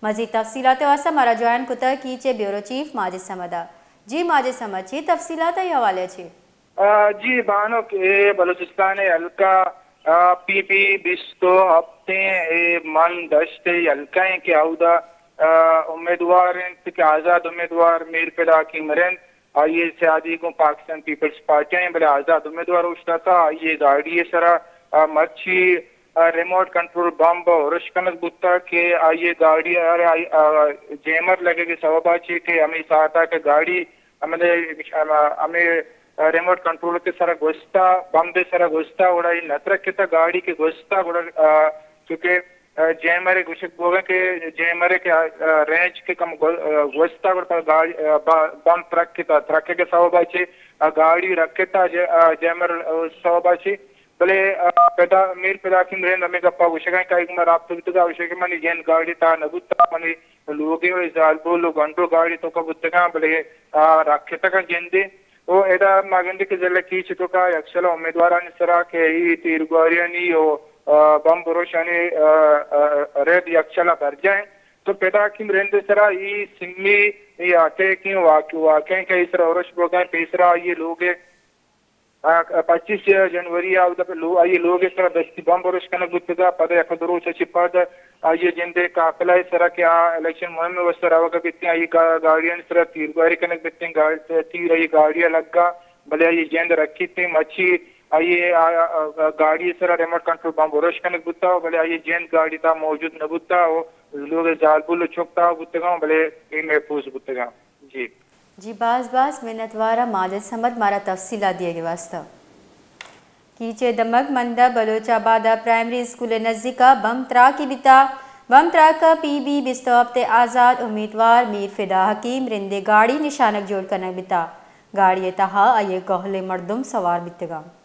مزید تفصیلات ءِ واستہ مارا جوائن کتگ کیچ ءِ بیورو چیف ماجد صمد ءَ۔ جی ماجد صمد، چی تفصیلات ءِ حوالے چی؟ آ، جی بانک، اے بلوچستان ءِ حلقہ، آ، پی بی بیست ءُ ہپت ایں، اے من دشت ءِ حلقہ ایں کہ اودا، آ، امیدوار انت کہ آزاد امیدوار میر فدا حکیم رند، آئی ءِ سیادی گوں پاکستان پیپلز پارٹی ایں، بلے آزاد امیدوار اوشتاتا، آئی ءِ گاڑی ءِ سرا، آ، مرچی، آ، ریموٹ کنٹرول بمب ارش کنگ بوتا کہ آئی ءِ گاڑی ءَ، آ، جیمر لگگ ءِ سوب ءَ چی کہ ہمے ساعت ءَ کہ گاڑی ہمے، ہمے ریموٹ کنٹرول ءِ سرا گوستا، بمب ءِ سرا گوستا، گڑا اے نہ ترکتا گاڑی کہ گوستا، گڑا، آ، چونکہ، آ، جیمر ءِ گوشگ بوگا کہ جیمر ءِ کہ، آ، رینج کہ کم گو-، آ، گوستا، گڑا پدا گاڑی، آ، ب-، بمب ترکتا، ترکگ ءِ سوب ءَ چی، آ، گاڑی رکتا، جے-، آ، جیمر ءِ سوب ءَ چی۔ بلے، آ، پدا، میر فدا حکیم رند ہمے گپا گوشگا کہ آئی گوما رابطہ بوتگا، گوشگا کہ منی جند گاڑی تہا نہ بوتا، منی لوگے و زالبول و گونڈو گاڑی توکا بوتگاں، بلے آ رکتگاں جندے۔ و ادا ما گندے کہ ضلع کیچ توکا یکشلا امیدوارانی سرا کہ ای تیرگواریانی و، آ، بمب روشانی، آ، آ، رد یکشلا برجاہ انت۔ تو فدا حکیم رند سرا ای سمی، ای اٹیکیں واقع-، واقعیں کہ ای سرا ارش بوگا انت، پیسرا آئی لوگے آ، پچیس جنوری ءَ اودا پہ لو-، آئی ءِ لوگ ءِ سرا دستی بمب ارش کنگ بوتگ ءُ پدا یک دو روچ ءَ چہ پد آئی ءِ جند ءِ قافلہ ءِ سرا کہ آ الیکشن مہم ءِ واستہ روگ ءَ بیتیں، آئی ءِ گا-، گاڑیانی سرا تیرگواری کنگ بیتیں، گاڑی، تیر آئی ءِ گاڑی ءَ لگا، بلے آئی ءِ جند رکیتیں، مچی آئی ءِ، آ، آ، آ، گاڑی ءِ سرا ریموٹ کنٹرول بمب ارش کنگ بوتا، بلے آئی ءِ جند گاڑی تہا موجود نہ بوتا ءُ لوگ ءِ زالبول ءُ چک تہا بوتگاں، بلے اے محفوظ بوتگاں۔ جی۔ جی، باز باز منتوار آں ماجد صمد مارا تفصیلات دیگ ءِ واستہ۔ کیچ ءِ دمگ مند ءِ بلوچ آباد ءِ پرائمری اسکول ءِ نزیک ءَ بم تراکی بیتا۔ بم تراک ءَ پی بی بیست ءُ ہپت ءِ آزاد امیدوار میر فدا حکیم رند ءِ گاڑی نشانگ جوڑ کنگ بیتا۔ گاڑی ءِ تہا آئی ءِ کہول ءِ مردم سوار بیتگاں۔